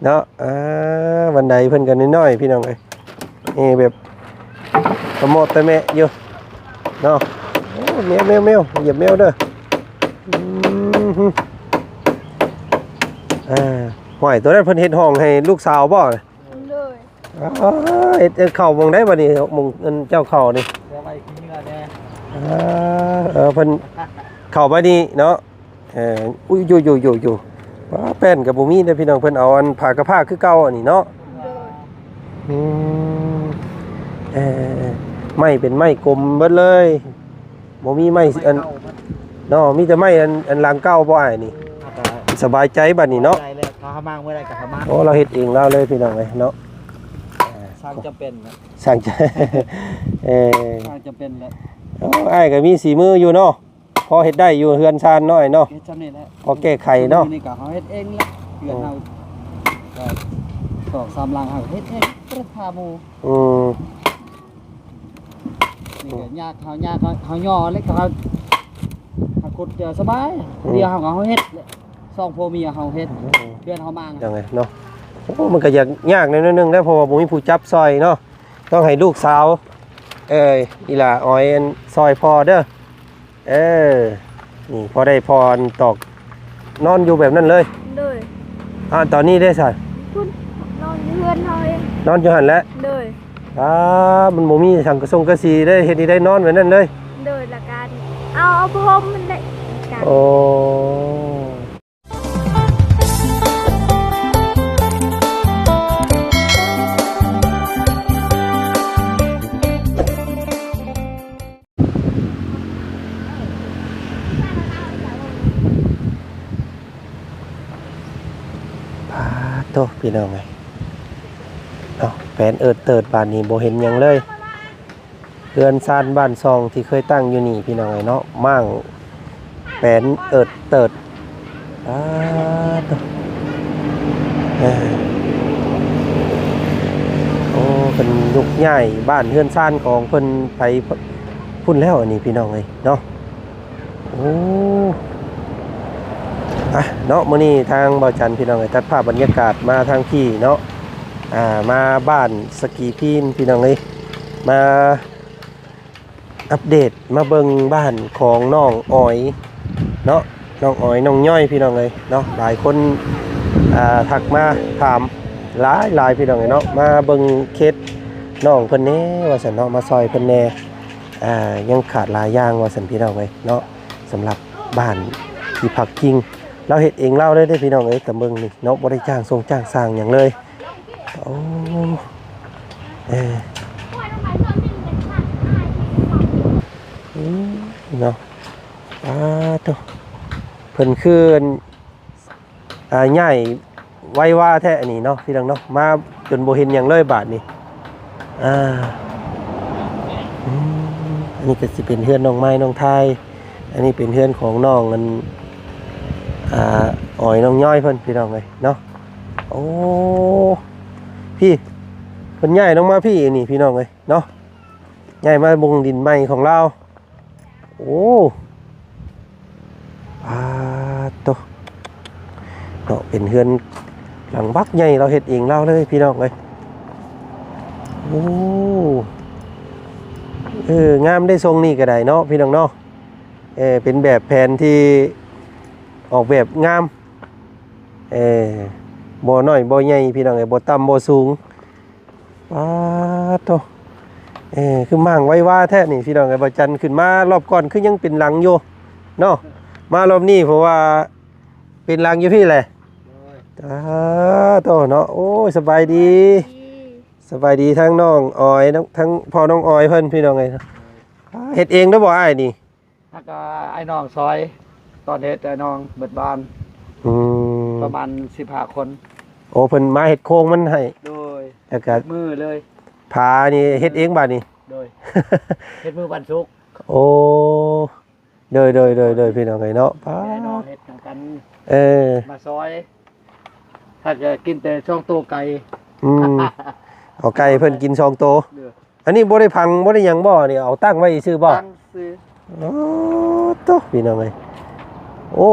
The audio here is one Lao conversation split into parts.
ເນາະ ອ່າ ບັນໄດເພິ່ນກໍນ້ອຍໆ ພີ່ນ້ອງເອີຍ ນີ້ແບບຕະເມາະຕະແມະຢູ່ເນາະ. ໂອ້ ແມວໆໆ ຢຽບແມວເດີ. ອືມ ອ່າ ຫ້ວຍ ໂຕນັ້ນເພິ່ນເຮັດຫ້ອງໃຫ້ລູກສາວບໍ່? ໂດຍ. ອ້າ ເຮັດ ເຮັດເຂົ້າໝ່ອງໃດບັດນີ້? ໝ່ອງອັນເຈົ້າເຂົ້ານີ້ ເພື່ອໄວ້ຂີ້ເຫຍື້ອແດ່. ອ່າ ເອີ ເພິ່ນເຂົ້າໄປນີ້ເນາະ. ເອີ ອຸ້ຍ ຢູ່ໆໆໆ ປ້າ ແປ້ນກໍບໍ່ມີເດ້ພີ່ນ້ອງ ເພິ່ນເອົາອັນຜ້າກະພ້າຄືເກົ່າອັນນີ້ເນາະ. ໂດຍ. ອືມ ເອີ ໄມ້ເປັນໄມ້ກົມເບິດເລີຍ ບໍ່ມີໄມ້ອັນເນາະ ມີແຕ່ໄມ້ອັນ ອັນຫຼັງເກົ່າບໍ່ອ້າຍນີ້? ສະບາຍໃຈບັດນີ້ເນາະ. ໄດ້ແລ້ວ ເຂົາຫາມາງເມື່ອໃດກໍຫາມາງ. ໂອ້ ລາວເຮັດເອງລາວເລີຍພີ່ນ້ອງເອີຍເນາະ. ສ້າງຈຳເປັນ ສ້າງຈຳ ເອີ ສ້າງຈຳເປັນແຫຼະ. ໂອ້ ອ້າຍກໍມີສີມືຢູ່ເນາະ. ພໍເຮັດໄດ້ຢູ່ເຮືອນຊານນ້ອຍເນາະ ເຮັດຊ່ຳນີ້ແຫຼະ ພໍແກ້ໄຂເນາະ. ນີ້ກໍເຮົາເຮັດເອງແຫຼະ ເຮືອນເຮົາ ອືມ ກໍສອງສາມຫຼັງເຮົາເຮັດເອງ ບໍ່ໄດ້ພາໝູ່. ອືມ ນີ້ກໍຍາກ ເຮົາຍາກ ເຮົາຍໍເລັກ ເຮົາ ເຮົາຂຸດກໍສະບາຍ. ອືມ ດຽວເຮົາກໍເຮົາເຮັດແຫຼະ ສອງຜົວເມຍເຮົາເຮັດ. ອືມ ເຮືອນເຮົາມາງ ຈັ່ງໃດເນາະ. ໂອ້ ມັນກໍຢາກຍາກແນວໜຶ່ງເດ້ ເພາະວ່າບໍ່ມີຜູ້ຈັບຊ່ອຍເນາະ ຕ້ອງໃຫ້ລູກສາວ ເອີຍ ອີ່ຫຼ້າອອຍ ອັນ ຊ່ອຍພໍ່ເດີ. ເອີ ນີ້ພໍໄດ້ ພໍ່ອັນຕອກ ນອນຢູ່ແບບນັ້ນເລີຍ. ໂດຍ. ອາ ຕອນນີ້ເດ້ຊະ? ພຸ້ນ ນອນຢູ່ເຮືອນເຮົາເອງ. ນອນຢູ່ຫັ້ນແຫຼະ. ໂດຍ. ອາ ມັນບໍ່ມີສັງກະສົງກະສີເດ້ ເຮັດໃດນອນແບບນັ້ນເລີຍ. ໂດຍ. ລະກະເອົາ ເອົາຜ້າຫົ່ມຫັ້ນແຫຼະ. ໂອ້. ປາໂທ້ ພີ່ນ້ອງເອີຍເນາະ ແປນເອີດເຕີດ ບາດນີ້ບໍ່ເຫັນຫຍັງເລີຍ. ເຮືອນຊານບ້ານຊ່ອງທີ່ເຄີຍຕັ້ງຢູ່ນີ້ພີ່ນ້ອງເອີຍເນາະ ມ້າງແປນເອີດເຕີດ. ປາໂທ້ ເອີ ໂອ້ ເພິ່ນຍົກຍ້າຍບ້ານເຮືອນຊານຂອງເພິ່ນໄປພຸ້ນແລ້ວ ອັນນີ້ພີ່ນ້ອງເອີຍເນາະ. ໂອ້ ອະ ເນາະ ມື້ນີ້ທາງບ່າວຈັນພີ່ນ້ອງເອີຍ ຕັດພາບບັນຍາກາດມາທາງພີ້ເນາະ ອ່າ ມາບ້ານສະກີພີນພີ່ນ້ອງເອີຍ ມາອັບເດດ ມາເບິ່ງບ້ານຂອງນ້ອງອອຍເນາະ ນ້ອງອອຍ ນ້ອງຍ້ອຍ ພີ່ນ້ອງເອີຍເນາະ. ຫຼາຍຄົນ ອ່າ ທັກມາຖາມຫຼາຍໆ ພີ່ນ້ອງເອີຍເນາະ ມາເບິ່ງເຂດນ້ອງເພິ່ນແດ່ວ່າຊັ້ນເນາະ ມາຊ່ອຍເພິ່ນແດ່ ອ່າ ຍັງຂາດຫຼາຍຢ່າງວ່າຊັ້ນ ພີ່ນ້ອງເອີຍເນາະ. ສຳລັບບ້ານທີ່ພັກພິງ ລາວເຮັດເອງລາວເລີຍເດ້ ພີ່ນ້ອງເອີຍ ຕາເບິ່ງນີ້ເນາະ ບໍ່ໄດ້ຈ້າງຊົງຈ້າງສ້າງຫຍັງເລີຍ. ໂອ້ ເອີ ອືມ ເນາະ ປາໂທ້ ເພິ່ນຄື ອ່າ ຍ້າຍໄວວາແທ້ອັນນີ້ເນາະ ພີ່ນ້ອງເນາະ ມາຈົນບໍ່ເຫັນຫຍັງເລີຍບາດນີ້. ອ່າ ອືມ ອັນນີ້ກໍຊິເປັນເຮືອນນ້ອງໄມ້ນ້ອງທາຍ ອັນນີ້ເປັນເຮືອນຂອງນ້ອງ ອັນ ອ່າ ອອຍ ນ້ອງຍ້ອຍເພິ່ນ ພີ່ນ້ອງເອີຍເນາະ. ໂອ້ ພີ້ ເພິ່ນຍ້າຍລົງມາພີ້ນີ້ ພີ່ນ້ອງເອີຍເນາະ ຍ້າຍມາບົງດິນໃໝ່ຂອງລາວ. ໂອ້ ປາໂທ້ ເນາະ ເປັນເຮືອນຫຼັງບັກໃຫຍ່ ລາວເຮັດເອງລາວເລີຍ ພີ່ນ້ອງເອີຍ. ໂອ້ ເອີ ງາມໄດ໋ ຊົງນີ້ກໍໄດ້ເນາະ ພີ່ນ້ອງເນາະ. ເອີ ເປັນແບບແຜນທີ່ອອກແບບງາມ ເອີ ບໍ່ນ້ອຍບໍ່ໃຫຍ່ ພີ່ນ້ອງເອີຍ ບໍ່ຕ່ຳບໍ່ສູງ. ປາໂທ້ ເອີ ຄືມ້າງໄວວາແທ້ນີ້ ພີ່ນ້ອງເອີຍ. ບ່າວຈັນຂຶ້ນມາລອບກ່ອນຄືຍັງເປັນຫຼັງຢູ່ເນາະ ມາລອບນີ້ເພາະວ່າເປັນຫຼັງຢູ່ພີ້ແຫຼະ. ໂດຍ ປາໂທ້ເນາະ. ໂອ້ຍ ສະບາຍດີ ສະບາຍດີ ສະບາຍດີທັງນ້ອງອອຍ ທັງ ທັງພໍ່ນ້ອງອອຍເພິ່ນ ພີ່ນ້ອງເອີຍ. ເຮັດເອງເດີບໍ່ອ້າຍນີ້? ແລ້ວກໍອ້າຍນ້ອງຊ່ອຍ ຕອນເຮັດອ້າຍນ້ອງເບິດບ້ານ ອືມ ປະມານສິບຫ້າຄົນ. ໂອ້ ເພິ່ນມາເຮັດໂຄງມັນໃຫ້. ໂດຍ ແລ້ວກໍມືເລີຍ ຜານີ້ເຮັດເອງບາດນີ້. ໂດຍ ເຮັດມື້ວັນສຸກ. ໂອ້ ໂດຍໆໆໆ ພີ່ນ້ອງເອີຍເນາະ. ປາ ອ້າຍນ້ອງເຮັດນຳກັນ ເອີ ມາຊ່ອຍ ຖ້າຈະກິນແຕ່ສອງໂຕໄກ່. ອືມ ເອົາໄກ່ເພິ່ນກິນສອງໂຕ. ໂດຍ ອັນນີ້ບໍ່ໄດ້ຝັງບໍ່ໄດ້ຫຍັງບໍ່? ນີ້ເອົາຕັ້ງໄວ້ຊື່ບໍ່? ຕັ້ງຊື່. ໂອ້ໂຕ ພີ່ນ້ອງເອີຍ ໂອ້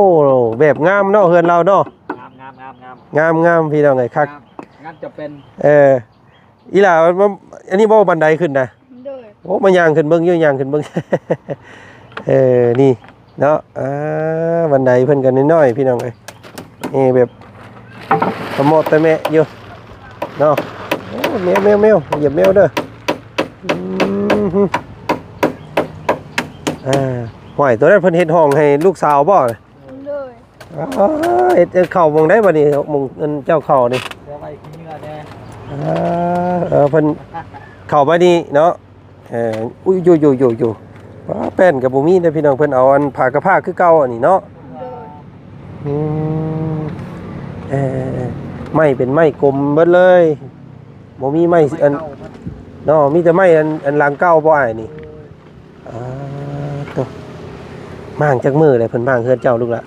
ແບບງາມເນາະ ເຮືອນລາວເນາະ. ງາມໆໆ. ງາມ ງາມ ງາມ ພີ່ນ້ອງເອີຍ ຄັກ ງາມ ງາມຈະເປັນ ເອີ ອີ່ຫຼ້າ ອັນນີ້ບໍ່ບັນໄດຂຶ້ນນະ? ໂດຍ ໂອ້ ມາຍ່າງຂຶ້ນເບິ່ງຢູ່ ຍ່າງຂຶ້ນເບິ່ງ ເອີ ນີ້ເນາະ ອ່າ ບັນໄດເພິ່ນກໍນ້ອຍໆ ພີ່ນ້ອງເອີຍ ນີ້ແບບ ຕະເມາະຕະແມະຢູ່ເນາະ ໂອ້ ແມວ ແມວ ແມວ ຢຽບແມວເດີ ອືມ ອ່າ ຫ້ວຍ ໂຕນັ້ນເພິ່ນເຮັດຫ້ອງໃຫ້ລູກສາວບໍ່? ໂດຍ ອ້າ ເຮັດ ເຮັດເຂົ້າໝ່ອງໃດບັດນີ້? ໝ່ອງອັນເຈົ້າເຂົ້ານີ້ ເອົາໄວ້ຂີ້ເຫຍື້ອແດ່ ອ່າ ເອີ ເພິ່ນເຂົ້າໄປນີ້ເນາະ ເອີ ອຸ້ຍ ຢູ່ໆໆໆ ປ້າ ແປ້ນກໍບໍ່ມີເດ້ພີ່ນ້ອງ ເພິ່ນເອົາອັນຜ້າກະພ້າຄືເກົ່າອັນນີ້ເນາະ ໂດຍ ອືມ ເອີ ໄມ້ເປັນໄມ້ກົມເບິດເລີຍ ບໍ່ມີໄມ້ອັນ ເນາະ ມີແຕ່ໄມ້ອັນ ອັນຫຼັງເກົ່າບໍ່ອ້າຍນີ້? ອ່າ ໂຕ ມ້າງຈັກມື້ແລ້ວ ເພິ່ນມ້າງເຮືອນເຈົ້າລູກຫຼະ?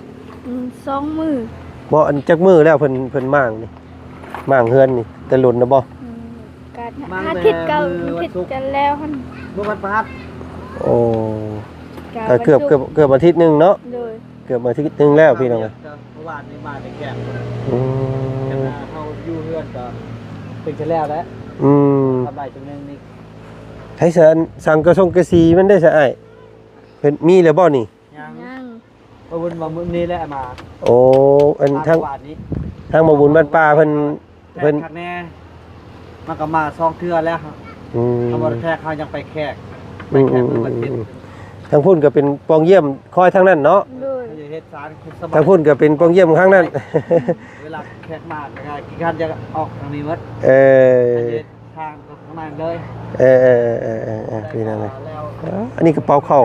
ອືມ ສອງມື້ ບໍ່ ອັນຈັກມື້ແລ້ວເພິ່ນ ເພິ່ນມ້າງນີ້ ມ້າງເຮືອນນີ້ ແຕ່ດົນແລ້ວບໍ່? ອືມ ກະອາທິດ ກະອາທິດກັນແລ້ວຫັ້ນ ມື້ວັນພະຫັດ ໂອ້ ກະເກືອບ ເກືອບ ເກືອບອາທິດໜຶ່ງເນາະ ໂດຍ ເກືອບອາທິດໜຶ່ງແລ້ວພີ່ນ້ອງ ເມື່ອວານນີ້ມາແຕ່ແກ້ງ ອືມ ເຮົາຢູ່ເຮືອນກໍເປັນແລ້ວແຫຼະ ອືມ ທຳລາຍຕົວໜຶ່ງນີ້ ໃຊ້ສັງກະສົງກະສີມັນໄດ້ຊະອ້າຍ ເພິ່ນມີແລ້ວບໍ່ນີ້? ຍັງ ຍັງ ເພິ່ນວ່າມື້ນີ້ແຫຼະມາ ໂອ້ ອັນທາງ ທາງບ້ານນີ້ ທາງໝໍບຸນບ້ານປ່າເພິ່ນ ເພິ່ນ ແຂກແນ່ ມັນກໍມາສອງເທື່ອແລ້ວ ອືມ ເຮົາບໍ່ໄດ້ແຂກ ເຮົາຍັງໄປແຂກ ໄປແຂກ ອືມ ເພິ່ນມາກິນ ອືມ ທາງພຸ້ນກໍເປັນປ່ອງຢ້ຽມຄອຍທາງນັ້ນເນາະ ໂດຍ ເຮັດສານ ທາງພຸ້ນກໍເປັນປ່ອງຢ້ຽມທາງນັ້ນ ເວລາແຂກມາກໍຂີ້ຄ້ານຈະອອກທາງນີ້ໝົດ ເອີ ເຮັດ ທາງຂ້າງໃນເລີຍ ເອີ ເອີ ເອີ ເອີ ເອີ ພີ່ນ້ອງເອີຍ ແລ້ວ ເອີ ອັນນີ້ກະເປົາເຂົ້າ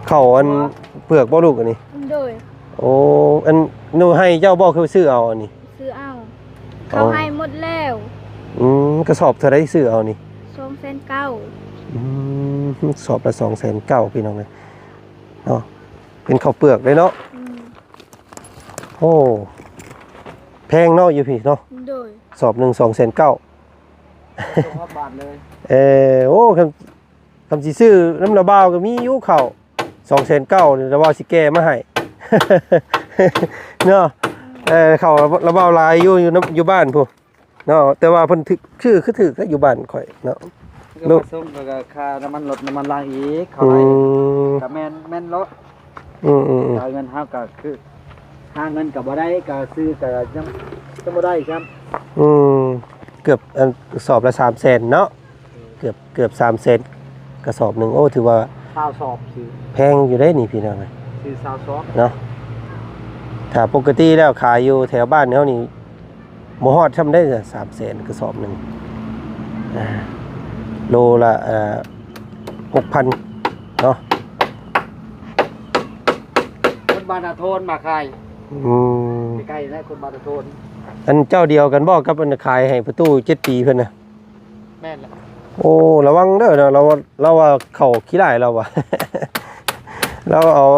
ເຂົ້າອັນເປືອກບໍ່ລູກອັນນີ້? ໂດຍ ໂອ້ ອັນໜູໄຮ່ເຈົ້າບໍ່ ຄືຊື້ເອົາອັນນີ້? ຊື້ເອົາ ອໍ ເຂົ້າໄຮ່ໝົດແລ້ວ ອືມ ກະສອບເທົ່າໃດຊື້ເອົານີ້? ສອງແສນເກົ້າ ອືມ ສອບລະສອງແສນເກົ້າ ພີ່ນ້ອງເອີຍເນາະ ເປັນເຂົ້າເປືອກເດ້ເນາະ ອືມ ໂອ້ ແພງເນາະ ຢູ່ພີ້ເນາະ ໂດຍ ສອບໜຶ່ງສອງແສນເກົ້າ ສອງພັນບາດເລີຍ ເອີ ໂອ້ ຄັນ ຄັນຊິຊື້ນຳລາວບ່າວກໍມີຢູ່ເຂົ້າ ສອງແສນເກົ້ານີ້ ລາວບ່າວຊິແກ່ມາໃຫ້ເນາະ ເອີ ເຂົ້າລາວບ່າວຫຼາຍຢູ່ ຢູ່ນຳ ຢູ່ບ້ານພຸ້ນເນາະ ແຕ່ວ່າເພິ່ນຖືກ ຄື ຄືຖືກແທ້ຢູ່ບ້ານຂ້ອຍເນາະ ກໍມາສົ່ງ ແລ້ວກໍຄ່ານ້ຳມັນລົດນ້ຳມັນລາງອີກ ເຂົ້າ ອືມ ກໍແມ່ນ ແມ່ນໂລດ ອືມໆໆ ຈ່າຍເງິນເຮົາກໍຄື ຫາເງິນກໍບໍ່ໄດ້ ກໍຊື້ກໍຍັງ ຍັງບໍ່ໄດ້ຊ້ຳ ອືມ ເກືອບ ອັນ ສອບລະສາມແສນເນາະ ເກືອບ ເກືອບສາມແສນ ກະສອບໜຶ່ງ ໂອ້ ຖືວ່າຊາວສອບ ແພງຢູ່ເດ້ນີ້ພີ່ນ້ອງເອີຍ ຊື້ຊາວສອບເນາະ ຖ້າປົກກະຕິແລ້ວຂາຍຢູ່ແຖວບ້ານເຮົານີ້ ບໍ່ຮອດຊ່ຳໄດ້ສາມແສນກະສອບໜຶ່ງ ໂລລະຫົກພັນເນາະ ຄົນບ້ານນາໂທນມາຂາຍ ອືມ ໃກ້ໆແຫຼະ ຄົນບ້ານນາໂທນ ອັນເຈົ້າດຽວກັນບໍ່ກັບອັນຂາຍໃຫ້ປະຕູເຈັດປີເພິ່ນນະ? ແມ່ນແຫຼະ ໂອ້ ລະວັງເດີເນາະ ລາວ ລາວວ່າເຂົ້າຂີ້ຫຼາຍ ລາວວ່າ ລາວເອົາ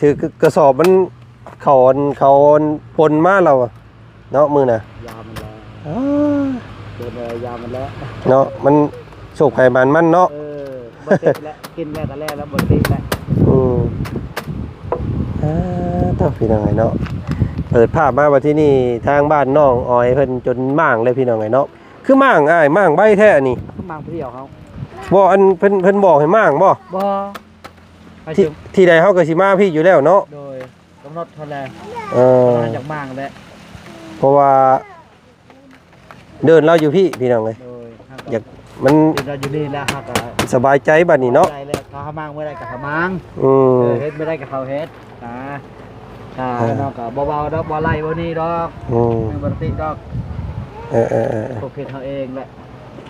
ຖືກກະສອບມັນ ເຂົ້າອັນ ເຂົ້າອັນປົນມາ ລາວວ່າເນາະ ມື້ນະ ຢາມັນແລ້ວ ເອີ ໂດນແລ້ວ ຢາມັນແລ້ວເນາະ ມັນໂຊກໃຜໝານມັນເນາະ ເອີ ບໍ່ຕິດແລ້ວ ກິນແລ້ວກໍແລ້ວ ແລ້ວບໍ່ຕິດແລ້ວ ອືມ ອ່າ ເຈົ້າ ພີ່ນ້ອງເອີຍເນາະ ເປີດພາບມາບັດທີນີ້ ທາງບ້ານນ້ອງອອຍເພິ່ນຈົນມ້າງເລີຍ ພີ່ນ້ອງເອີຍເນາະ ຄືມ້າງອ້າຍ ມ້າງໄວແທ້ອັນນີ້ ມ້າງຜູ້ດຽວເຮົາ ບໍ່ ອັນເພິ່ນ ເພິ່ນບອກໃຫ້ມ້າງບໍ່? ບໍ່ ທີ່ ທີ່ໃດເຮົາກໍຊິມາພີ້ຢູ່ແລ້ວເນາະ ໂດຍ ກຳນົດເທົ່າແລະ ເອີ ເຮົາຢາກມ້າງແຫຼະ ເພາະວ່າເດີ່ນລາວຢູ່ພີ້ ພີ່ນ້ອງເອີຍ ໂດຍ ຢາກ ມັນ ເດີ່ນລາວຢູ່ນີ້ແລ້ວ ເຮົາກໍສະບາຍໃຈບັດນີ້ເນາະ ສະບາຍໃຈແລ້ວ ຖ້າເຮົາມ້າງເມື່ອໃດກໍເຮົາມ້າງ ອືມ ເອີ ເຮັດເມື່ອໃດກໍເຮົາເຮັດ ອ່າ ອ່າ ເອີ ເຮົາກໍບໍ່ເວົ້າດອກ ບໍ່ໄລ່ບໍ່ໜີດອກ ອືມ ບໍ່ຕິດອກ ເອີໆໆໆ ພວກເຮັດເຮົາເອງແຫຼະ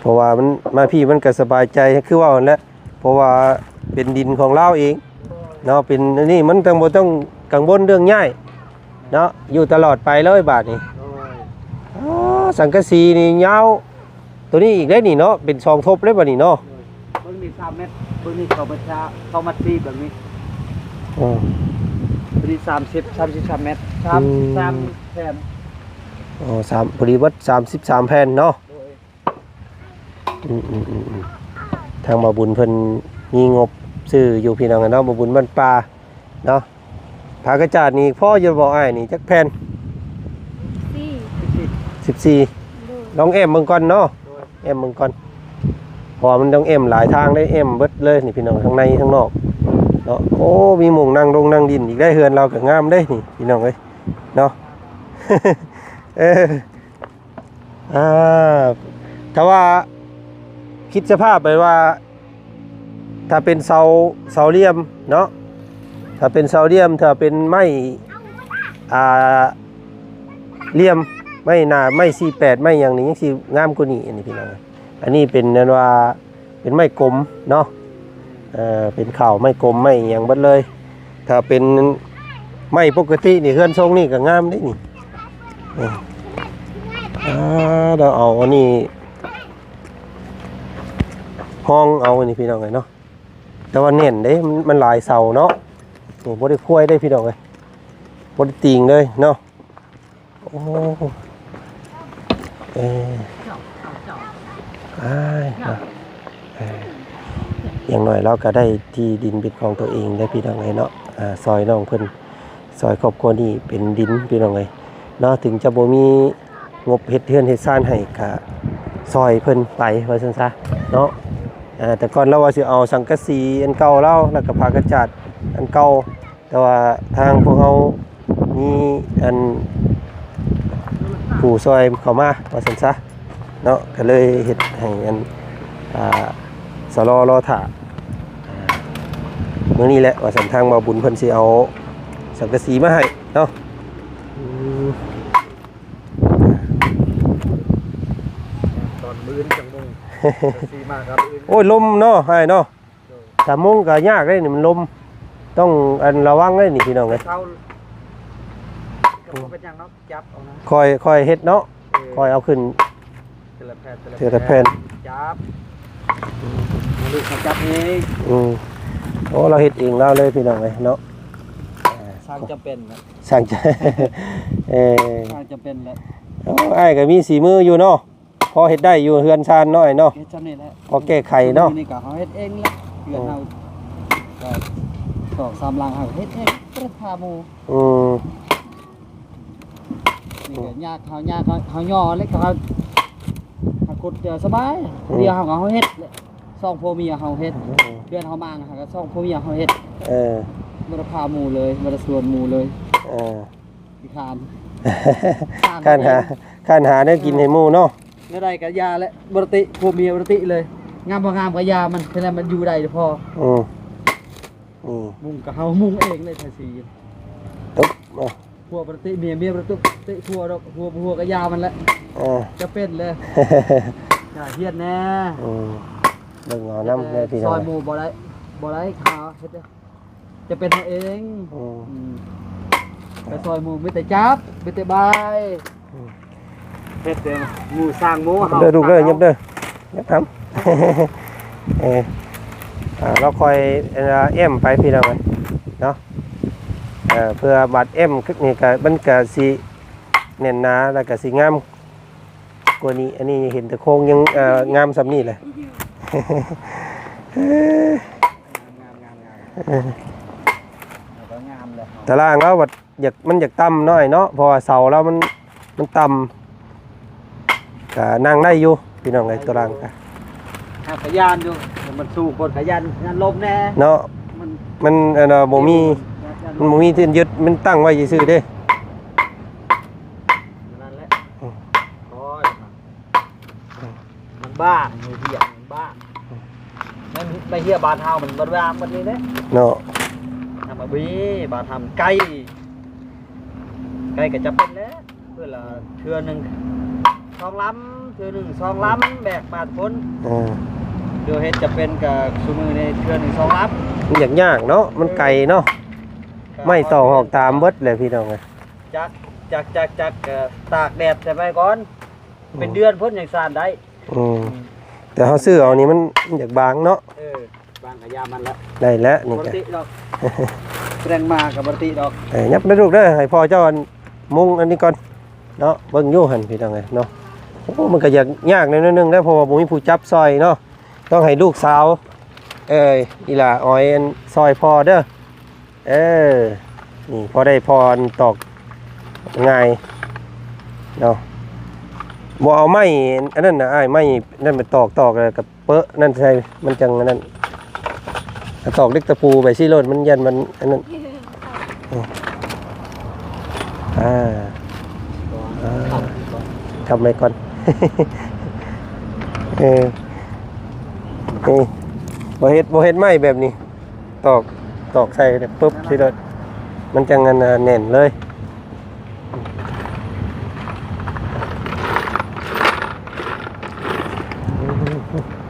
ເພາະວ່າມັນມາພີ້ມັນກໍສະບາຍໃຈ ຄືເວົ້າຫັ້ນແຫຼະ ເພາະວ່າເປັນດິນຂອງລາວເອງເນາະ ເປັນອັນນີ້ມັນຈັ່ງບໍ່ຕ້ອງກັງວົນເລື່ອງຍ້າຍເນາະ ຢູ່ຕະຫຼອດໄປເລີຍບາດນີ້ ໂດຍ ອໍ ສັງກະສີນີ້ຍາວ ໂຕນີ້ອີກໄດ໋ນີ້ເນາະ ເປັນສອງທົບເລີຍບາດນີ້ເນາະ ໂດຍ ເບິ່ງນີ້ສາມແມັດ ເບິ່ງນີ້ສອງແມັດຊາວ ສອງແມັດສີ່ ເບິ່ງນີ້ ອໍ ໂຕນີ້ສາມສິບ ສາມສິບສາມແມັດ ສາມ ອືມ ສາມແຜ່ນ ອໍ ສາມ ພໍດີເບິດ ສາມສິບສາມແຜ່ນເນາະ ໂດຍ ອືມໆໆໆ ທາງບ່າວບຸນເພິ່ນມີງົບຊື້ຢູ່ ພີ່ນ້ອງເນາະ ບ່າວບຸນບ້ານປ່າເນາະ ຜ້າກະຈາດນີ້ພໍຢູ່ບໍ່ອ້າຍນີ້ ຈັກແຜ່ນ? ສິບສີ່ ໂດຍ ລອງແອ້ມເບິ່ງກ່ອນເນາະ ໂດຍ ແອ້ມເບິ່ງກ່ອນ ເພາະວ່າມັນຕ້ອງແອ້ມຫຼາຍທາງເດ້ ແອ້ມເບິດເລີຍນີ້ພີ່ນ້ອງ ທັງໃນທັງນອກເນາະ. ໂອ້ ມີໝ່ອງນັ່ງດົງນັ່ງດິນອີກໄດ້ ເຮືອນລາວກໍງາມເດ້ນີ້ພີ່ນ້ອງເອີຍເນາະ. ເອີ ອ່າ ຖ້າວ່າຄິດສະພາບໄປວ່າ ຖ້າເປັນເສົາ ເສົາຫຼ່ຽມເນາະ ຖ້າເປັນເສົາຫຼ່ຽມ ຖ້າເປັນໄມ້ ອ່າ ຫຼ່ຽມ ໄມ້ໜ້າ ໄມ້ສີ່ແປດ ໄມ້ຫຍັງນີ້ ຍັງຊິງາມກວ່ານີ້ ອັນນີ້ພີ່ນ້ອງ. ອັນນີ້ເປັນ ອັນວ່າ ເປັນໄມ້ກົມເນາະ ເອີ ເປັນເຂົ້າໄມ້ກົມ ໄມ້ຫຍັງເບິດເລີຍ. ຖ້າເປັນໄມ້ປົກກະຕິນີ້ ເຮືອນຊົງນີ້ກໍງາມເດ້ນີ້. ເອີ ອ່າ ດຽວເອົາອັນນີ້ຮອງເອົາ ອັນນີ້ພີ່ນ້ອງເອີຍເນາະ. ແຕ່ວ່າແໜ້ນເດ້ ມັນ ມັນຫຼາຍເສົາເນາະ. ໂອ້ ບໍ່ໄດ້ຄວາຍເດ້ພີ່ນ້ອງເອີຍ ບໍ່ໄດ້ຕີງເລີຍເນາະ. ໂອ້ ເອີ ອ້າຍເນາະ ເອີ ຢ່າງໜ້ອຍລາວກໍໄດ້ທີ່ດິນເປັນຂອງຕົວເອງໄດ້ພີ່ນ້ອງເອີຍເນາະ. ອ່າ ຊ່ອຍນ້ອງເພິ່ນ ຊ່ອຍຄອບຄົວນີ້ເປັນດິນພີ່ນ້ອງເອີຍເນາະ. ເຖິງຈະບໍ່ມີງົບເຮັດເຮືອນເຮັດຊານໃຫ້ ກະຊ່ອຍເພິ່ນໄປວ່າຊັ້ນຊະເນາະ. ອ່າ ແຕ່ກ່ອນລາວວ່າຊິເອົາສັງກະສີອັນເກົ່າລາວ ແລ້ວກໍຜ້າກະຈາດອັນເກົ່າ ແຕ່ວ່າທາງພວກເຮົາມີອັນຜູ້ຊ່ອຍເຂົ້າມາວ່າຊັ້ນຊະເນາະ ກໍເລີຍເຮັດໃຫ້ອັນ ອ່າ ຊະລໍລໍຖ້າ ອ່າ ມື້ນີ້ແຫຼະວ່າຊັ້ນ ທາງບ່າວບຸນເພິ່ນຊິເອົາສັງກະສີມາໃຫ້ເນາະ. ອືມ ຕອນມື້ອື່ນຈັກໂມງ ສັງກະສີມາກັບມື້ອື່ນ. ໂອ້ຍ ລົມເນາະ ອ້າຍເນາະ. ໂດຍ ສາມໂມງກໍຍາກເດ້ນີ້ ມັນລົມ ຕ້ອງອັນລະວັງເດ້ນີ້ພີ່ນ້ອງເອີຍ. ເຊົາ ກໍບໍ່ເປັນຫຍັງເນາະ ຈັບເອົານະ ຄ່ອຍ ຄ່ອຍເຮັດເນາະ. ເອີ ຄ່ອຍເອົາຂຶ້ນເທື່ອລະແຜ່ນ ເທື່ອລະແຜ່ນ ເທື່ອລະແຜ່ນ ຈັບ ອືມ ລູກເຂົາຈັບເອງ. ອືມ ໂອ້ ລາວເຮັດເອງລາວເລີຍພີ່ນ້ອງເອີຍເນາະ. ອ່າ ຊ່າງຈຳເປັນນະ ຊ່າງຈະ ເອີ ຊ່າງຈຳເປັນແຫຼະ. ໂອ້ ອ້າຍກໍມີສີມືຢູ່ເນາະ ພໍເຮັດໄດ້ຢູ່ເຮືອນຊານນ້ອຍເນາະ ເຮັດຊ່ຳນີ້ແຫຼະ ພໍແກ້ໄຂເນາະ. ນີ້ກໍເຮົາເຮັດເອງແຫຼະ ເຮືອນເຮົາ ອືມ ກໍສອງສາມຫຼັງເຮົາເຮັດເອງ ບໍ່ໄດ້ພາໝູ່. ອືມ ນີ້ກໍຍາກ ເຮົາຍາກ ເຮົາ ເຮົາຍໍເລີຍ ເຮົາ ເຮົາຂຸດ ສະບາຍ. ອືມ ດຽວເຮົາກໍເຮົາເຮັດແຫຼະ ສອງຜົວເມຍເຮົາເຮັດ. ອືມ ເຮືອນເຮົາມາງ ເຮົາກໍສອງຜົວເມຍເຮົາເຮັດ. ເອີ ບໍ່ໄດ້ພາໝູ່ເລີຍ ບໍ່ໄດ້ຊວນໝູ່ເລີຍ. ເອີ ຂີ້ຄ້ານ ຄ້ານຫາ ຄ້ານຫາແນວກິນໃຫ້ໝູ່ເນາະ. ແນວໃດກໍຢ່າແຫຼະ ບໍ່ໄດ້ຕິ ຜົວເມຍບໍ່ໄດ້ຕິເລີຍ ງາມບໍ່ງາມກໍຢ່າມັນ ແຄ່ນັ້ນມັນຢູ່ໄດ້ພໍ. ອືມ ອືມ ມຸງກໍເຮົາມຸງເອງເລີຍ ທາສີ. ຕຶບ ເອົາ ຜົວບໍ່ໄດ້ຕິເມຍ ເມຍບໍ່ໄດ້ຕິຜົວດອກ ຜົວບໍ່ຫົວກໍຢ່າມັນແຫຼະ. ເອີ ຈະເປັນເລີຍ ຢ່າຮຽນແດ່. ອືມ ເບິ່ງເອົານຳເດີພີ່ນ້ອງ ຊ່ອຍໝູ່ບໍ່ໄດ້ ບໍ່ໄດ້ ຫາເຮັດເດີ. ຈະເປັນເຮົາເອງ. ອືມ ອືມ ໄປຊ່ອຍໝູ່ມີແຕ່ຈັບ ມີແຕ່ບາຍ. ອືມ ເຮັດແຕ່ໝູ່ສ້າງໝູ່ເຮົາ ເດີລູກເດີ ຫຍັບເດີ ຫຍັບທຳ. ເອີ ອ່າ ລາວຄ່ອຍ ເອີ ແອ້ມໄປພີ່ນ້ອງເອີຍເນາະ. ເອີ ເພື່ອບາດແອ້ມນີ້ກໍ ມັນກໍຊິແໜ້ນໜາ ແລ້ວກໍຊິງາມກວ່ານີ້. ອັນນີ້ເຫັນແຕ່ໂຄງຍັງ ເອີ ງາມສ່ຳນີ້ແຫຼະ. ງາມ ງາມ ງາມ ງາມ ເອີ ເຮົາກໍງາມແລ້ວ ຕາລາງລາວບັດຢາກ ມັນຢາກຕ່ຳໜ້ອຍເນາະ ເພາະວ່າເສົາລາວມັນ ມັນຕ່ຳ ກະນັ່ງໄດ້ຢູ່ພີ່ນ້ອງເອີຍ. ຕາລາງກະ ເຮົາກະຢ້ານຢູ່ ມັນສູງໂພດກະຢ້ານ ຢ້ານລົ້ມແດ່ເນາະ. ມັນ ມັນ ອັນນ່າ ບໍ່ມີ ຢ້ານ ມັນບໍ່ມີທີ່ຍຶດ ມັນຕັ້ງໄວ້ຊື່ໆເດ້. ນັ້ນແຫຼະ ອືມ ໂອ້ຍ ມັນບ້ານ ໄມ້ເຫຍມັນບ້ານ. ອືມ ແມ່ນໄມ້ເຫຍບ້ານເຮົາມັນບໍ່ວ່າງໝົດນີ້ເດ້ເນາະ. ທຳມາບີ ບ້ານທຳໄກ ໄກກໍຈຳເປັນແຫຼະ ເພື່ອລະເທື່ອໜຶ່ງສອງລຳ ເທື່ອໜຶ່ງສອງລຳ ແບກມາພຸ້ນ. ເອີ ດຽວເຮັດຈຳເປັນກໍຊຸມື້ນີ້ເທື່ອໜຶ່ງສອງລຳ ມັນຢາກຍາກເນາະ ມັນໄກເນາະ. ເອີ ໄມ້ຕໍ່ຫອກຕາມເບິດແຫຼະພີ່ນ້ອງເອີຍ. ຈັກ ຈັກ ຈັກ ຈັກ ກໍຕາກແດດໃສ່ໄວ້ກ່ອນ ເປັນເດືອນພຸ້ນຍັງສານໄດ້. ອືມ ອືມ ແຕ່ເຮົາຊື້ເອົານີ້ມັນ ມັນຢາກບາງເນາະ. ເອີ ບາງກະຢາມັນລະ ໄດ້ແລ້ວນີ້ ບໍ່ໄດ້ຕິດອກ ແປງມາກໍບໍ່ໄດ້ຕິດອກ. ເອີ ຫຍັບເດີລູກເດີ ໃຫ້ພໍ່ເຈົ້າອັນ ມຸງອັນນີ້ກ່ອນເນາະ. ເບິ່ງຢູ່ຫັ້ນພີ່ນ້ອງເອີຍເນາະ. ໂອ້ ມັນກໍຢາກຍາກແນວໜຶ່ງເດ້ ເພາະວ່າບໍ່ມີຜູ້ຈັບຊ່ອຍເນາະ. ຕ້ອງໃຫ້ລູກສາວ ເອີ ອີ່ຫຼ້າອອຍ ອັນ ຊ່ອຍພໍ່ເດີ. ເອີ ນີ້ພໍໄດ້ ພໍອັນຕອກງ່າຍເນາະ. ບໍ່ເອົາໄມ້ອັນນັ້ນນະອ້າຍ ໄມ້ນັ້ນໄປຕອກ ຕອກແລ້ວກໍເປິະນັ້ນໃສ່ ມັນຈັ່ງອັນນັ້ນ ຕອກເຫຼັກຕະປູໄປຊີ້ໂລດ ມັນຢ້ານມັນອັນນັ້ນ. ເອີ ອ່າ ອ່າ ທຳໄວ້ກ່ອນ ເອີ ນີ້ ບໍ່ເຮັດ ບໍ່ເຮັດໄມ້ແບບນີ້ ຕອກ ຕອກໃສ່ປຶບຊີ້ໂລດ ມັນຈັ່ງອັນ ແໜ້ນເລີຍ.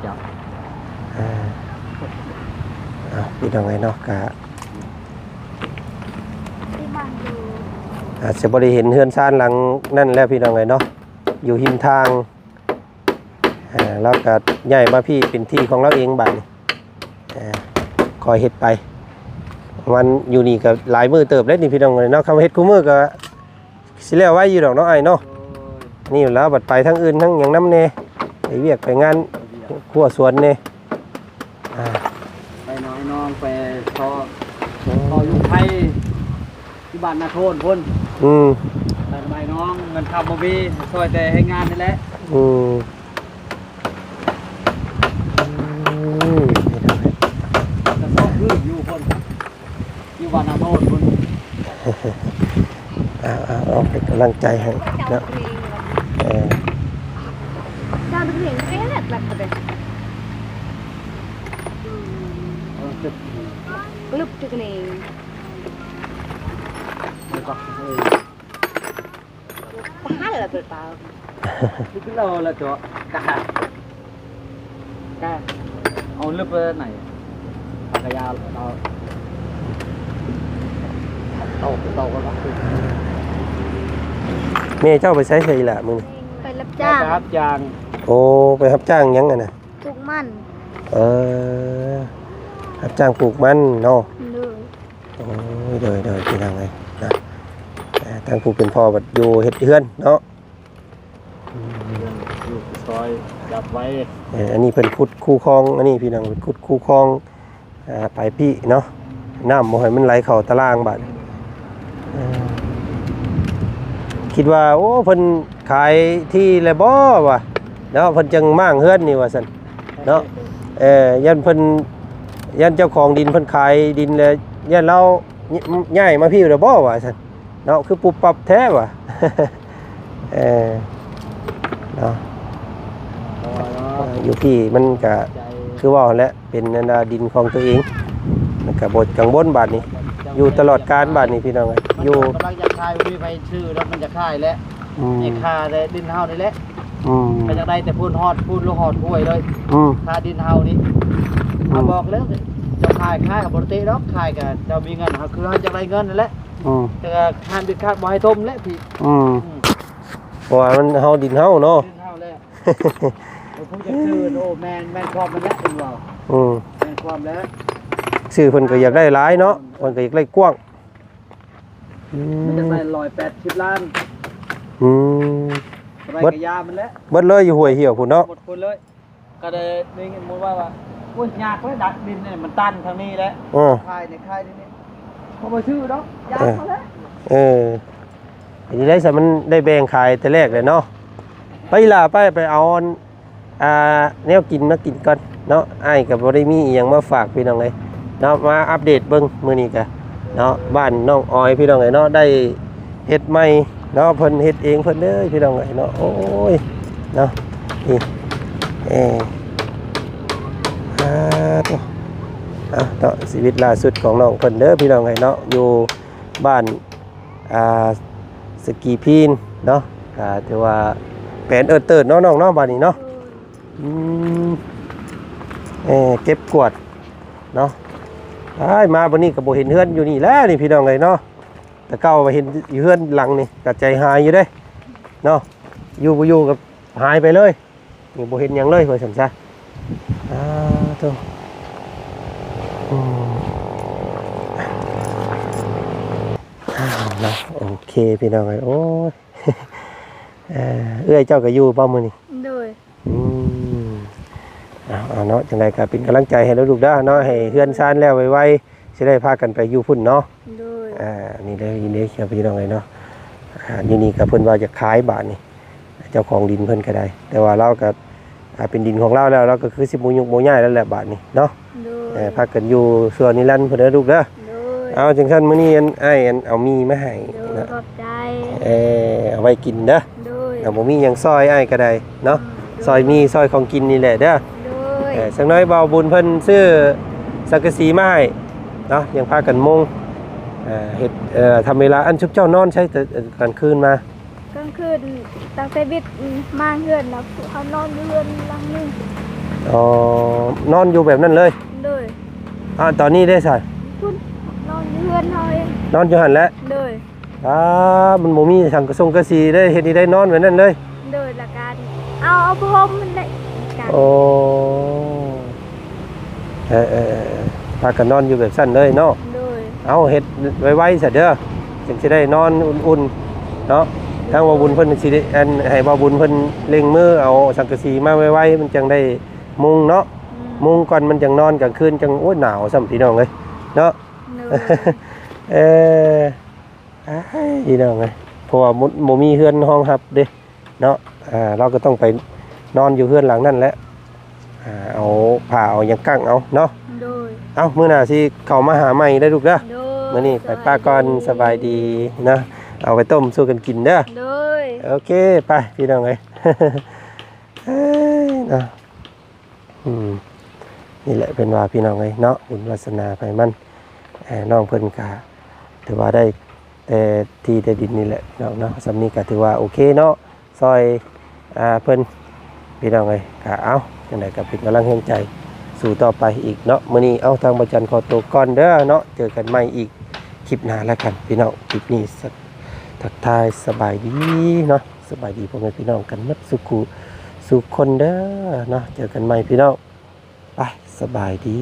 ເຈົ້າ ເອີ ເອົາ ພີ່ນ້ອງເອີຍເນາະ ກະ ອາດຈະບໍ່ໄດ້ເຫັນເຮືອນຊານຫຼັງນັ້ນແລ້ວ ພີ່ນ້ອງເອີຍເນາະ ຢູ່ຮິມທາງ. ເອີ ລາວກະຍ້າຍມາພີ້ເປັນທີ່ຂອງລາວເອງບາດນີ້ ເອີ ຄ່ອຍເຮັດໄປ ມັນຢູ່ນີ້ກະຫຼາຍມື້ເຕີບແລ້ວນີ້ ພີ່ນ້ອງເອີຍເນາະ ຄັນວ່າເຮັດຄູ່ມື້ກະຊິແລ້ວໄວຢູ່ດອກເນາະອ້າຍເນາະ. ໂດຍ ນີ້ລາວບັດໄປທາງອື່ນທາງຫຍັງນຳແດ່ ໄປວຽກໄປງານ ໄປວຽກ ຄົວສວນແດ່. ອ່າ ໄປນ້ອຍນ້ອງໄປຂໍ ຂໍຢູ່ໄທ ຢູ່ບ້ານນາໂທນພຸ້ນ. ອືມ ໄປນຳອ້າຍນ້ອງ ເງິນຄຳບໍ່ມີ ຊ່ອຍແຕ່ແຮງງານນີ້ແຫຼະ. ອືມ ອືມ ກະຊອກຄືນຢູ່ພຸ້ນ ຢູ່ບ້ານນາໂທນພຸ້ນ. ເອົາ ເອົາ ເອົາ ເປັນກຳລັງໃຈໃຫ້ເນາະ ເອີ Glömde kniven. Tahan lah bertahun. Itu lah lah cok. Tahan. Tahan. Au leup nai. Pakai ya tau. Tau tau kan. ແມ່ເຈົ້າໄປໃສ ໃສລະມື້ນີ້? ໄປຮັບຈ້າງ. ໄປຮັບຈ້າງ. ໂອ້ ໄປຮັບຈ້າງຫຍັງຫັ້ນນະ? ປູກມັນ. ເອີ ຮັບຈ້າງປູກມັນເນາະ. ໂດຍ. ໂອ້ຍ ໂດຍ ໂດຍ ພີ່ນ້ອງເອີຍນະ ເອີ ທາງຜູ້ເປັນພໍ່ບັດຢູ່ເຮັດເຮືອນເນາະ. ອືມ ເຮືອນຢູ່ຊອຍຈັບໄວ້. ເອີ ອັນນີ້ເພິ່ນຂຸດຄູຄອງ ອັນນີ້ພີ່ນ້ອງ ເພິ່ນຂຸດຄູຄອງ ອ່າ ໄປພີ້ເນາະ ນ້ຳບໍ່ໃຫ້ມັນໄຫຼເຂົ້າຕະລ່າງບາດນີ້. ເອີ ຄິດວ່າ ໂອ້ ເພິ່ນຂາຍທີ່ແລ້ວບໍ່ວ່າເນາະ ເພິ່ນຈັ່ງມ້າງເຮືອນນີ້ວ່າຊັ້ນເນາະ. ເອີ ຢ້ານເພິ່ນ ຢ້ານເຈົ້າຂອງດິນເພິ່ນຂາຍດິນແລ້ວ ຢ້ານລາວ ຍ- ຍ້າຍມາພີ້ແລ້ວບໍ່ວ່າຊັ້ນເນາະ ຄືປຸບປັບແທ້ວ່າ. ເອີ ເນາະ ເອີ ຢູ່ພີ້ມັນກະ ໃຈ ຄືເວົ້າຫັ້ນແຫຼະ ເປັນອັນວ່າດິນຂອງຕົວເອງ ມັນກະບໍ່ກັງວົນບາດນີ້ ຢູ່ຕະຫຼອດການບາດນີ້ ພີ່ນ້ອງເອີຍ ຢູ່ ກຳລັງຢາກຂາຍ ບໍ່ມີໃຜຊື້ແລ້ວ ມັນຢາກຂາຍແຫຼະ. ອືມ ນີ້ຄ່າແຫຼະ ດິນເຮົານີ້ແຫຼະ. ອືມ ກໍຢາກໄດ້ແຕ່ພຸ້ນຮອດພຸ້ນ ລົງຮອດຫ້ວຍເລີຍ. ອືມ ຄ່າດິນເຮົານີ້ ອືມ ເຮົາບອກແລ້ວ ເຈົ້າຂາຍ ຂາຍກໍບໍ່ໄດ້ຕິດອກ ຂາຍກໍເຈົ້າມີເງິນ ເຮົາຄືເຮົາຢາກໄດ້ເງິນນັ້ນແຫຼະ. ອືມ ແຕ່ວ່າຫ້າມເດັດຂາດ ບໍ່ໃຫ້ຖົມແຫຼະພີ່. ອືມ ອືມ ເພາະວ່າມັນເຮົາ ດິນເຮົາເນາະ ດິນເຮົາແຫຼະ. ເອີ ຜູ້ຈະຊື້ ໂອ້ ແມ່ນ ແມ່ນຄວາມນັ້ນແຫຼະ ເພິ່ນເວົ້າ. ອືມ ແມ່ນຄວາມແຫຼະ ຊື່ເພິ່ນກໍຢາກໄດ້ຫຼາຍເນາະ ເພິ່ນກໍຢາກໄດ້ກວ້າງ. ອືມ ມັນຈະໄດ້ຮ້ອຍແປດສິບລ້ານ. ອືມ ເທົ່າໃດກໍຢ່າມັນແຫຼະ ເບິດເລີຍ ຢູ່ຫ້ວຍຫ້ຽວພຸ້ນເນາະ ໝົດຄົນເລີຍ. ກໍໄດ້ຍິນໝູ່ເວົ້າວ່າ ໂອ້ຍ ຍາກເລີຍ ດັກດິນນີ້ມັນຕັນທາງນີ້ແຫຼະ. ເອີ ຂາຍນີ້ ຂາຍນີ້ ເຂົາບໍ່ຊື້ດອກ ຢາກເຂົາແຫຼະ. ເອີ ເອີ ເປັນຈັ່ງໃດຊະ ມັນໄດ້ແບ່ງຂາຍແຕ່ແລກແຫຼະເນາະ. ໄປອີ່ຫຼ້າ ໄປ ໄປເອົາອັນ ອ່າ ແນວກິນມາກິນກ່ອນເນາະ ອ້າຍກໍບໍ່ໄດ້ມີອີ່ຫຍັງມາຝາກ ພີ່ນ້ອງເອີຍເນາະ. ມາອັບເດດເບິ່ງມື້ນີ້ກະເນາະ ບ້ານນ້ອງອອຍ ພີ່ນ້ອງເອີຍເນາະ ໄດ້ເຮັດໃໝ່ເນາະ ເພິ່ນເຮັດເອງເພິ່ນເດີ ພີ່ນ້ອງເອີຍເນາະ. ໂອ້ຍ ເນາະ ນີ້ ເອີ ອ່າ ໂຕ ອ່າ ເນາະ ຊີວິດລ່າສຸດຂອງນ້ອງເພິ່ນເດີ ພີ່ນ້ອງເອີຍເນາະ ຢູ່ບ້ານ ອ່າ ສະກີພີນເນາະ ກໍຖືວ່າແປນເອີດເຕີດເນາະນ້ອງເນາະ ບາດນີ້ເນາະ. ອືມ ເອີ ເກັບກວາດເນາະ. ອ້າຍ ມາບາດນີ້ກໍບໍ່ເຫັນເຮືອນຢູ່ນີ້ແລ້ວນີ້ ພີ່ນ້ອງເອີຍເນາະ. ແຕ່ເກົ່າເຫັນຢູ່ເຮືອນຫຼັງນີ້ກໍໃຈຫາຍຢູ່ເດ້ເນາະ ຢູ່ບໍ່ຢູ່ກໍຫາຍໄປເລີຍ. ນີ້ບໍ່ເຫັນຫຍັງເລີຍວ່າຊັ້ນຊະ. ອ່າ ໂຕ ອືມ ເນາະ ໂອເຄ ພີ່ນ້ອງເອີຍ ໂອ້ຍ ເອີ ເອື້ອຍເຈົ້າກໍຢູ່ບໍ່ມື້ນີ້? ໂດຍ. ອືມ ເອົາ ເອົາເນາະ ຈັ່ງໃດກໍເປັນກຳລັງໃຈໃຫ້ເດີລູກເດີເນາະ ໃຫ້ເຮືອນຊານແລ້ວໄວໆ ຊິໄດ້ພາກັນໄປຢູ່ພຸ້ນເນາະ. ໂດຍ. ອ່າ ນີ້ເດີ ນີ້ເດີ ພີ່ນ້ອງເອີຍເນາະ ອ່າ ຢູ່ນີ້ກໍເພິ່ນວ່າຢາກຂາຍບາດນີ້. ເຈົ້າຂອງດິນເພິ່ນກໍໄດ້ ແຕ່ວ່າລາວກໍ ອ່າ ເປັນດິນຂອງລາວແລ້ວ ລາວກໍຄືຊິບໍ່ຍຸກບໍ່ຍ້າຍແລ້ວແຫຼະບາດນີ້ເນາະ. ໂດຍ ເອີ ພາກັນຢູ່ຊົ່ວນິລັນພຸ້ນເດີລູກເດີ. ໂດຍ ເອົາ ຈັ່ງຊັ້ນມື້ນີ້ ອັນ ອ້າຍ ອັນ ເອົາໝີ່ມາໃຫ້. ໂດຍ ເນາະ ຂອບໃຈ. ເອີ ເອົາໄວ້ກິນເດີ. ໂດຍ ເອົາ ບໍ່ມີຫຍັງຊ່ອຍອ້າຍກໍໄດ້ເນາະ. ອືມ ຊ່ອຍໝີ່ ໂດຍ ຊ່ອຍຂອງກິນນີ້ແຫຼະເດີ. ໂດຍ ເອີ ສັກໜ້ອຍບ່າວບຸນເພິ່ນຊື້ສັງກະສີມາໃຫ້ເນາະ ຍັງພາກັນມຸງ ເອີ ເຮັດ ເອີ ທຳເວລາ. ອັນ ຊຸມເຈົ້ານອນໃສແຕ່ກາງຄືນມາ? ກາງຄືນຕັ້ງແຕ່ບິດມາເຮືອນນະ ເຮົານອນຢູ່ເຮືອນຫຼັງໜຶ່ງ. ອໍ ນອນຢູ່ແບບນັ້ນເລີຍ? ໂດຍ. ອາ ຕອນນີ້ເດ້ຊະ? ພຸ້ນ ນອນຢູ່ເຮືອນເຮົາເອງ. ນອນຢູ່ຫັ້ນແຫຼະ? ໂດຍ. ອາ ມັນບໍ່ມີສັງກະສົງກະສີເດ້ ເຮັດໃດນອນແບບນັ້ນເລີຍ? ໂດຍ ລະກະເອົາ ເອົາຜ້າຫົ່ມຫັ້ນແຫຼະ. ໂອ້ ເອີໆ ພາກັນນອນຢູ່ແບບຊັ້ນເລີຍເນາະ. ໂດຍ. ເອົາ ເຮັດໄວໆຊະເດີ ຈັ່ງຊິໄດ້ນອນອຸ່ນໆເນາະ. ທາງບ່າວບຸນເພິ່ນຊິໄດ້ ອັນ ໃຫ້ບ່າວບຸນເພິ່ນເລັ່ງມືເອົາສັງກະສີມາໄວໆ ມັນຈັ່ງໄດ້ມຸງເນາະ. ອືມ ມຸງກ່ອນມັນຈັ່ງນອນ ກາງຄືນຈັ່ງ ໂອ້ຍ ໜາວຊ້ຳ ພີ່ນ້ອງເອີຍເນາະ. ໂດຍ. ເອີ ອ້າຍ ພີ່ນ້ອງເອີຍ ເພາະວ່າບໍ່ ບໍ່ມີເຮືອນຮອງຮັບເດ້ເນາະ. ອ່າ ເຮົາກໍຕ້ອງໄປນອນຢູ່ເຮືອນຫຼັງນັ້ນແຫຼະ. ອ່າ ເອົາຜ້າເອົາຫຍັງກັ້ງເອົາເນາະ. ໂດຍ. ເອົ້າ ມື້ໜ້າຊິເຂົ້າມາຫາໃໝ່ເດີລູກເດີ. ໂດຍ. ມື້ນີ້ໄປປະກ່ອນ ສະບາຍດີ ສະບາຍດີເນາະ. ເອົາໄປຕົ້ມສູ່ກັນກິນເດີ. ໂດຍ. ໂອເຄ ໄປ ພີ່ນ້ອງເອີຍ ເອີຍ ເນາະ. ອືມ ນີ້ແຫຼະເພິ່ນວ່າ ພີ່ນ້ອງເອີຍເນາະ ບຸນວາສະໜາໃຜມັນ. ເອີ ນ້ອງເພິ່ນກະຖືວ່າໄດ້ແຕ່ທີ່ແຕ່ດິນນີ້ແຫຼະພີ່ນ້ອງເນາະ. ສ່ຳນີ້ກະຖືວ່າໂອເຄເນາະ ຊ່ອຍ ອ່າ ເພິ່ນ ພີ່ນ້ອງເອີຍ. ກະເອົາ ຈັ່ງໃດກະເປັນກຳລັງແຮງໃຈສູ່ຕໍ່ໄປອີກເນາະ. ມື້ນີ້ ເອົາ ທາງບ່າວຈັນຂໍໂຕກ່ອນເດີເນາະ ເຈີກັນໃໝ່ອີກຄລິບໜ້າແລ້ວກັນພີ່ນ້ອງ. ຄລິບນີ້ ທັກທາຍສະບາຍດີເນາະ ສະບາຍດີພໍ່ແມ່ພີ່ນ້ອງກັນໝົດສູ່ຄູ່ສູ່ຄົນເດີເນາະ. ເຈີກັນໃໝ່ພີ່ນ້ອງ ໄປ ສະບາຍດີ.